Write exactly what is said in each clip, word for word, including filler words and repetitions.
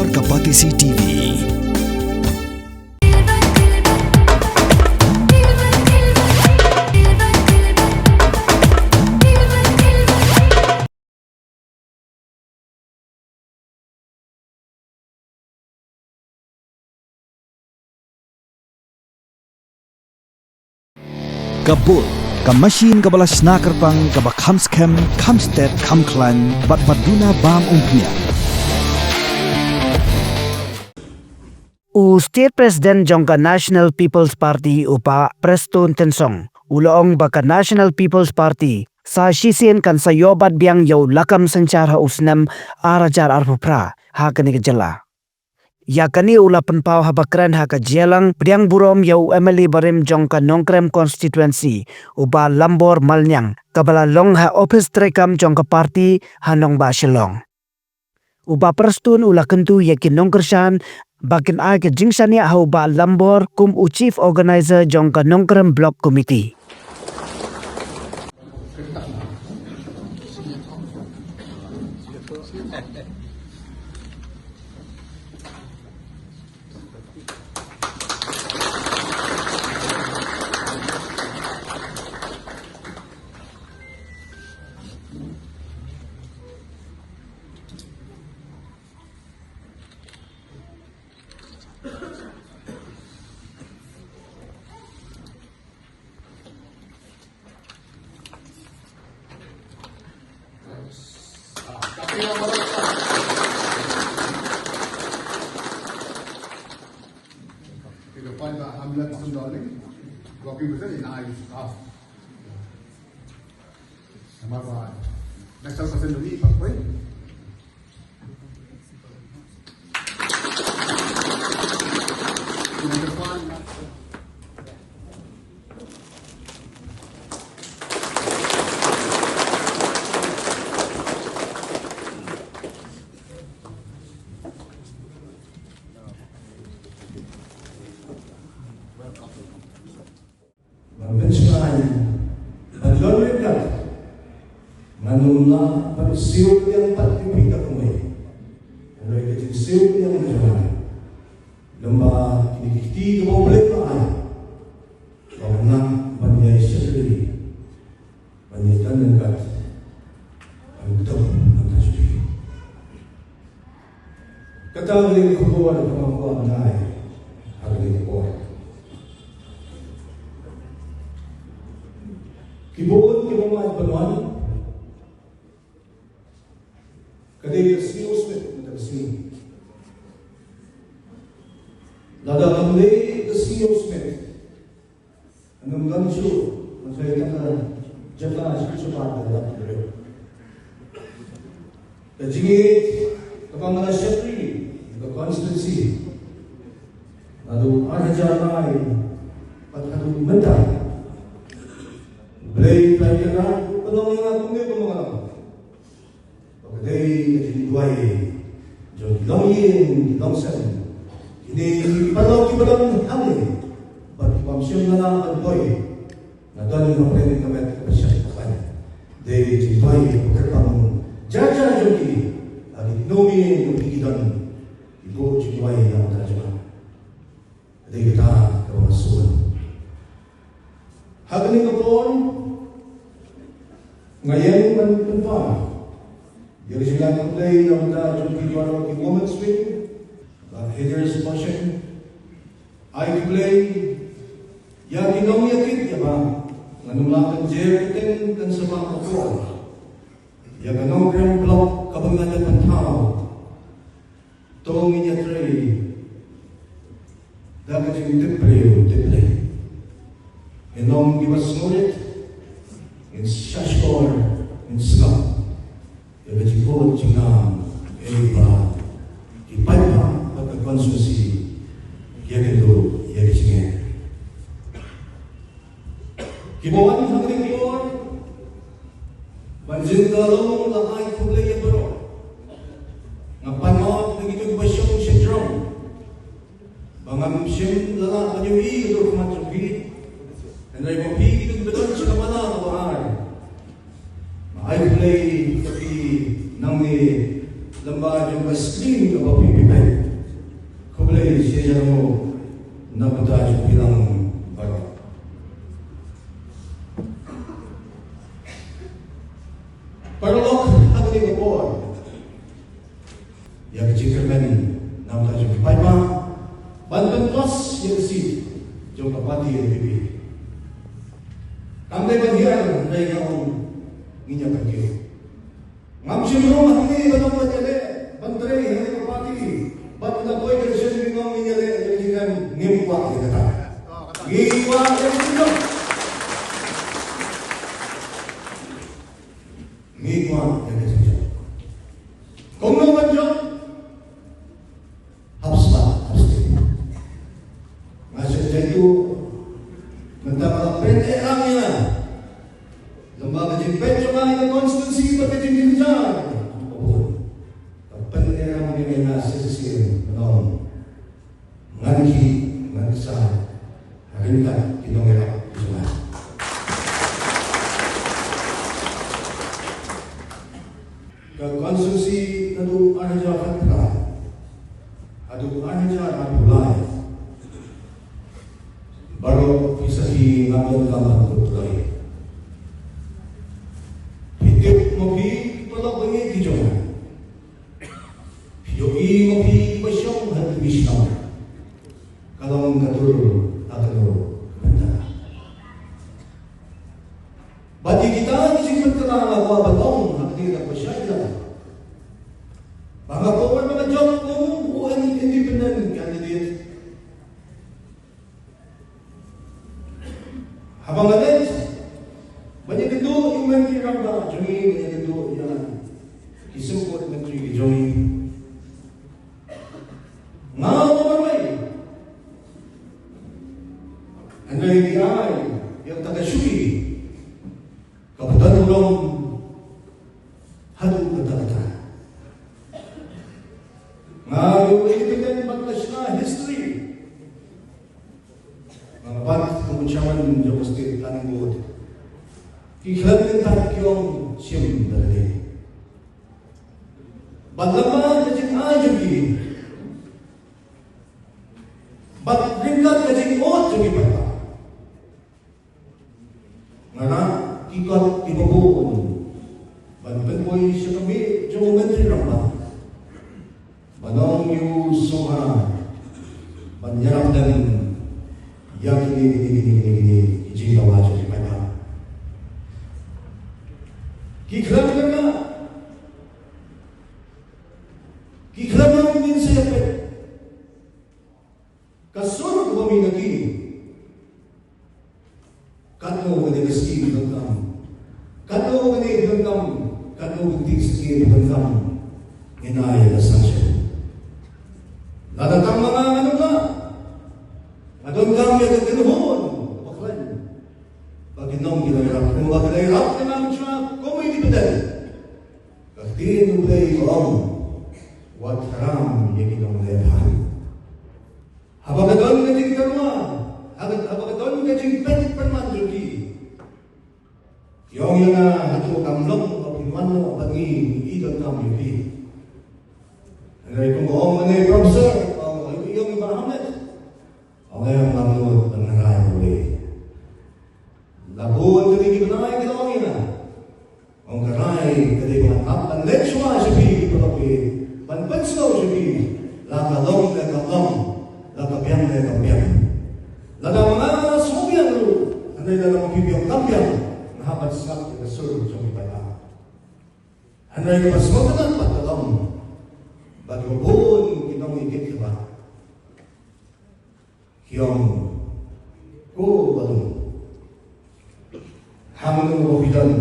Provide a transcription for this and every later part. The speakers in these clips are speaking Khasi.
Ka Batesi T V. Ka bul, ka mashin kaba la shna kyrpang, kaba kham skhem, kham stet, kham khlaiñ, bad ba duna bam umphniang. U State President jong ka National People's Party, u Bah Prestone Tynsong, u la ong ba ka National People's Party sa shisien kan sa ïoh bat biang ïa u lakam synshar ha u snem ar hajar arphew phra ha kane ka jylla. Ïa kane u la pynpaw haba kren ha ka jingïalang pdiang burom ïa u M L A barim jong ka Nongkrem Constituency, u Bah Lambor Malniang, kaba la long ha ophis treikam jong ka party ha nongbah Shillong. U Bah Prestone u la kyntu ïa ki nongkyrshan ba kin ai ka jingshaniah ha u Bah Lambor kum u Chief Organizer jong ka Nongkrem Block Committee. Ban pynshai ban don ryngkat, ngan ym lah ban siew biang pat ïa phi ka kumne. Hynrei ka jingsiew biang ka jong nga, lem bad kine ki kti kiba U Blei u la ai, ba ngan nang ban ïai shakri, ban ïai don ryngkat, ban kdew, ban kdew. Kata ka dei ka khubor kaba nga kwah ban ai ha kane ka por. Ki bun kiba mad ban wan, ka dei ka C E O Smith mynta ka sngi. Lada kam dei ka C E O Smith, ngam don shuh ban trei tang ka jaka shuh shuh ban da lap dre. Ka jingïeit kaba nga la shakri ka constituency naduh ar hajar lai bad haduh mynta, U Blei u la ïarap ban long ïa nga kumne kumba nga long. Ba ka dei ka jingduwai jong ki longïing ki longsem, kine ki paralok kiba don hangne bad ki bym shym la lah ban poi. Nga don hapdeng ka met kaba shait ba khlaiñ. Dei ka jingduwai kaba kyrpang jar jar jong ki ha ki kynhun ïing jong ki, ki don ki buh jingduwai na ka bynta jong nga. Dei kata kaba nga sngewbha. Ha kane ka por nga ïeng ban pynpaw ïa ka jingïaid khublei na ka bynta jong ki baroh ki Women's Wing, Bah Heather Sposhen. Ai khublei ïa ki nongïakit ïa ba ngan ym lah ban jer kyrteng, kan sa bah ka por ïa ka Nongkrem Block kaba nga dang pynthaw. To ngin ïatrei da ka jingtip briew tip Blei. Ngin long kiba sngewrit, ngin shahshkor, ngin sngap ïa ka jingkut jingkam, ïa ba ki paidbah bad ka constituency ïa ka dur ïa ka jingeh. Kiba wan ha kane ka por ban jin ka long la ai khublei ïa baroh. Nga pan map na kito kiba shong sha jrong ba ngam shym la lah ban ïohi ïa ka dur khmat jong phi. Hynrei ma phi kito kiba don sha ka mala kaba ai, nga ai khublei ïa phi nangne Lem bad jong ka screen kaba phi peit. Khublei shibun na ka bynta jong phi lang baroh. Paralok, ha kane ka por, ïa ka jingkyrmen na ka bynta jong ki paidbah ban pynpass ïa ka seat jong ka party N P P. Kam dei ban hiar, hynrei nga ong ngin ïa pynkiew. Ngam shym rung hangne ban ong ban ïaleh ban trei ha kane ka party bad kata ka election, ngin ong ngin ïaleh ïa ka jingkyrmen, ngim kwah ïa kata. Ngi kwah ïa ka jingkyrmen. Ngi kwah ïa ka jingkyrmen. Kumno ban jop? Hap sah, hap sah. Nga shu jaituh mynta, nga la pyneh ïa nga lem bad ka jingpeit jong nga ïa ka constituency bad ka jingkynjah. Ka pyneh ïa nga shisien, ngan khih, ngan kyrshan ryngkat ki nongïarap ki jong nga. Ka constituency naduh ar hajar khatphra haduh ar hajar arphew lai, baroh phi sakhi, ngam donkam ban kut kloi. Phi tip mo phi, paralok bangeit ki jong nga, phi ïohi mo phi, kiba shong ha ka division ka long ka dur ha kano ka bynta. Bad ïa kita ki jingpynkylla nga kwah ban ong ha kane ka por sha ïa ba nga kwah ban jop kum u independent candidate. Haba nga leit ban ïakynduh ïa u Myntri Rangbah jong ngi, ban ïakynduh ïa ki symbud myntri ki jong ngi, nga ong marwei. Hynrei ki ai ïa kata ka shuki kaba don burom haduh katta katta. Nga ïoh independent bad nga shna history. Nga bat kum u chairman jong ka State Planning Board. Ki khlem kyntat ki ong shim da lade. Bad lem bad ka jingai jong ki, bad ryngkat ka jingud jong ki paidbah, nga rah ki kot kiba bun ban pynpoi sha ka miej jong u Myntri Rangbah ban ong ïa u sngewbha ban ïarap lem ïa kine, kine, kine, kine, kine ki jingdawa jong ki paidbah. Ki khlem kynmaw, ki khlem ong ngin sa ïapeit. Ka sur kaba mih na ki. Katno kane ka skim donkam, katno kane ka donkam, katno ka tieng skim donkam, ngin ai ïa ka sanction. Lada tang ma nga, nga nud, nga donkam ïa ka kynhun kaba khlaiñ ba ki nongïarap, kumba ki la ïarap ïa nga mynshuwa kum u independent. Ka ktien U Blei ka ong, wat haram ïa ki nongleh bha. Haba ka don ka jingkynmaw, haba, haba ka don ka jingpeit pynman jong ki, ki ong ïa nga, hato kam long ba phin wan noh bad ngi, ngi donkam ïa phi. Hynrei kumba ong une u professor, ong, ong ïa u Bah Hamlet, ong ïa nga, ngam nud ban rai noh. La bun kine ki bnai ki la ong ïa nga, ong, ka rai ka dei ban hap ban leit shuwa sha phi, paralok, ban pynsngew sha phi, la ka long ne kam long, la ka biang ne kam biang. Lada ma nga nga sngewbiang ruh, hynrei lada ma phi biang kam biang, nga hap ban sngap ïa ka sur jong ki paidbah. Hynrei kaba sngewtynnat pat ka long ba kiba bun ki nongïakhun kiba ki ong, ko Bah Lum, hangno ba phi don,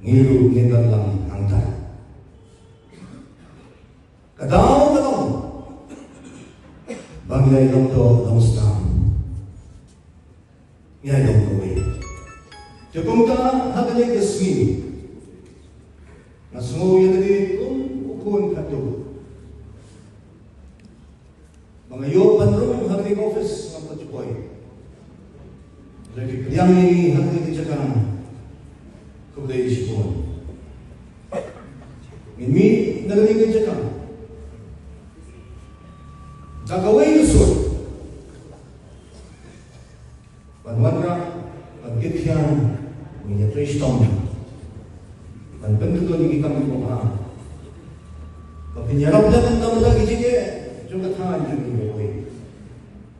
ngi ruh ngin don lang hangta. Ka daw ka long ba ngi ïai long doh long snam, ngi ïai long kawei. Te kumta ha kane ka sngi nga sngew ïa lade kum u khun khatduh. Ba nga ïoh ban rung ha kane ka office ngam pat ju poi. Lada ki pdiang ïa ngi ha kane ka jaka, khublei shibun. Ngin mih na kane Jaka. Da kawei ka sur. Ban wanrah, ban kit khian, ngin ïatrei shitom. Ban pynkhuid ïa ki kam kiba bha. Ba phin ïarap lem na ka bynta ki jingeh jong ka thaiñ jong ngi baroh.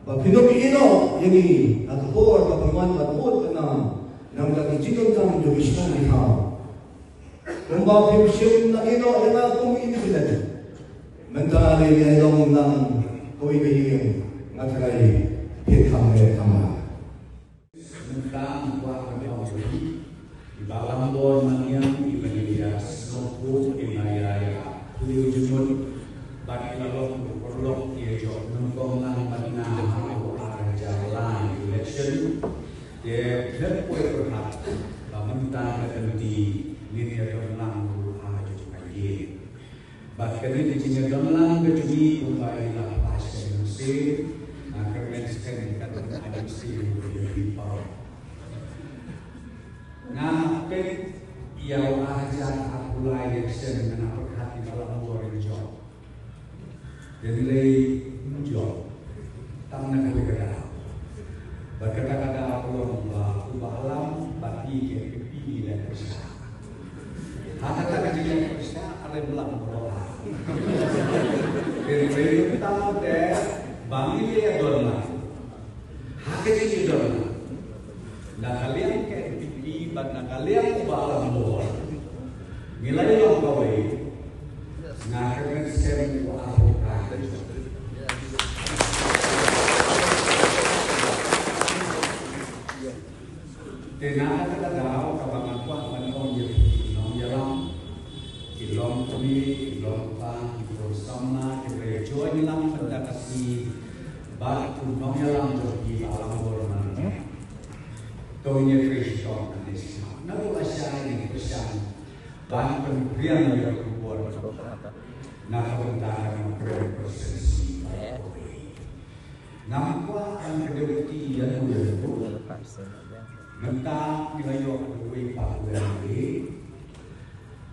Ba phin ym ïehnoh ïa ngi ha ka por ba phin wan ban bud ka nam na ka bynta ki jingdonkam jong ki shnong ki thaw. Kumba phim shym la ïehnoh ïa nga kum u Independent. Mynta lei ngi long lang kawei ka ïing, nga tharai phin kham ne kham bha. Mynta nga kwah ban ong ïa phi, i Bah Lambor Maniang, i ba ngi ïa sngewthuh, i ba ngi ïa ïa khuid jingmut, bad i la long u paralok ïa jong nyngkong lang bad nga ha u ar hajar lai election. Te phi poi pyrkhat ba mynta ka lynti ngin ïa don lang ruh ha jong ka ïing. Bad kane ka jingïadon lang ka jong ngi kumba i la flash ka jingïaseng, ah, kyrmen skhem ka jingïaseng ka jong ngi baroh. Nga peit ïa u ar hajar arphew lai election nga pyrkhat ïa ka la mor ïa jong. Dei lei jong. Tang na kawei ka daw. Bad kata ka daw ka long ba u Bah Alam bad i K P P i leh pyrshah. Ha kata ka jingïaleh pyrshah are mlam baroh. Dei lei tang te ba ngi ïa don lang. Ha ka jingïadon lang. Na ka liang ka N P P bad na ka liang u Bah Lambor. Ngi la ïalong kawei. Nga kyrmen skhem u arphew phra. Te na kata ka daw kaba nga kwah ban ong ïa phi ki nongïalam, ki longkmie, ki longkpa, ki khun samla, kiba ïa join lang mynta ka sngi bad u nongïalam jong phi Bah Lambor Maniang. To ngin ïa trei shitom hangne sha. Naduh lashai ngin pyrshang ban pynpriang ïa ka khubor na ka bynta ka Nongkrem Constituency. Ngam kwah ban kdew kti ïa u ïa u. Mynta ngi la ïoh kawei pat u M L A.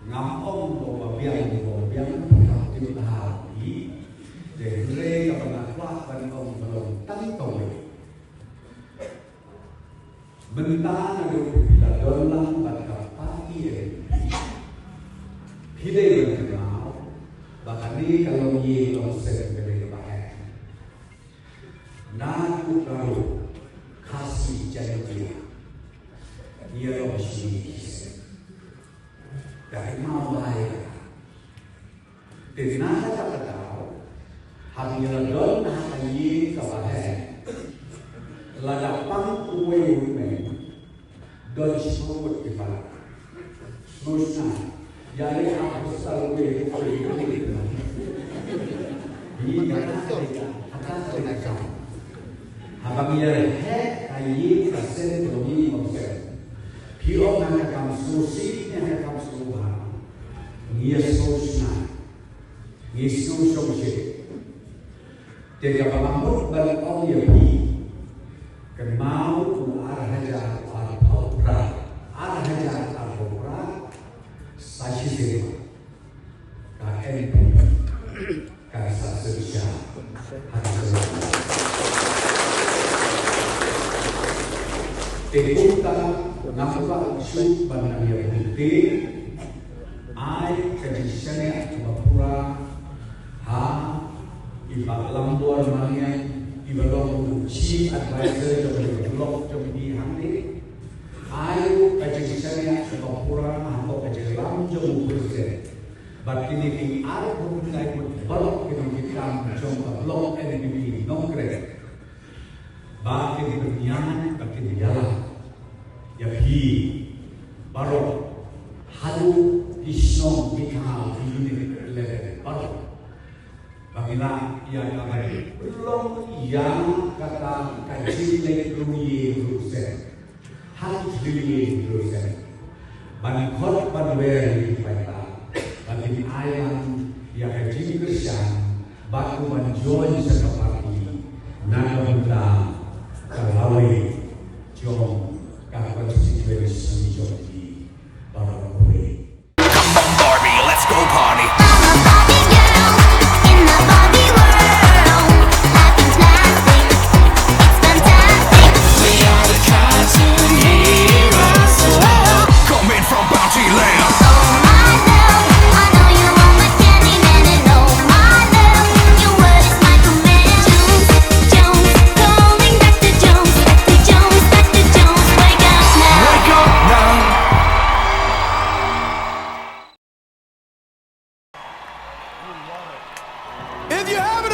Ngam ong ba u ba biang, u ba biang, ngam tip bha ïa u. Te hynrei kaba nga kwah ban ong ba long tang kawei. Mynta naduh phi la don lang bad ka party N P P, phi dei ban kynmaw ba kane ka longïing longsem ka dei kaba heh. Naduh Garo, Khasi, Jaintia, ngi ïalong shisien. Da kynmaw bha ïa kata. Te na kata ka daw, haba ngi la don ha ka ïing kaba heh, lada pang uwei u hynmen, don shiphew ngut ki para. Sngewsynei, ïa lei ha hostel uwei uwei uwei. Ngi kata ka dei ka, kata ka dei ka. Haba ngi ïa heh ka ïing ka sem jong ngi longsem. Phi ong ha ka kam sngewsih ne ha ka kam sngewbha. Ngi ïa sngewsynei. Ngi sngewsynei. Te kaba nga mut ban ong ïa phi. Kynmaw u ar hajar arphew phra. Ar hajar arphew phra. Sa shisien. Ka N P P kan sa synshar. Te kumta ngam kwah shuh ban nang ïa pynthut. Ai ka jingshaniah kaba pura ha i Bah Lambor Maniang, i ba long u Chief Advisor jong ka block jong ngi hangne. Ai ka jingshaniah kaba pura ha ka jingïalam jong u President. Bad kine ki arphew khyndai ngut baroh ki nongtrei jong ka block N P P Nongkrem. Ba kin pynïaid, ba kin ïalam ïa phi baroh haduh ki shnong ki thaw ki unit level baroh. Ba ngi lah ïa ka ban pynlong ïa kata ka jingleh rung ïing rung sem. Ha ki ïing rung ïing rung sem. Ban khot ban wer ïa ki paidbah. Ba kin ai lang ïa ka jingkyrshan bad kum ban join sha ka party na ka bynta ka lawei jong ka constituency jong ngi baroh kawei. Come on, Barbie, let's go party.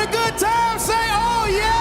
A good time, say oh yeah.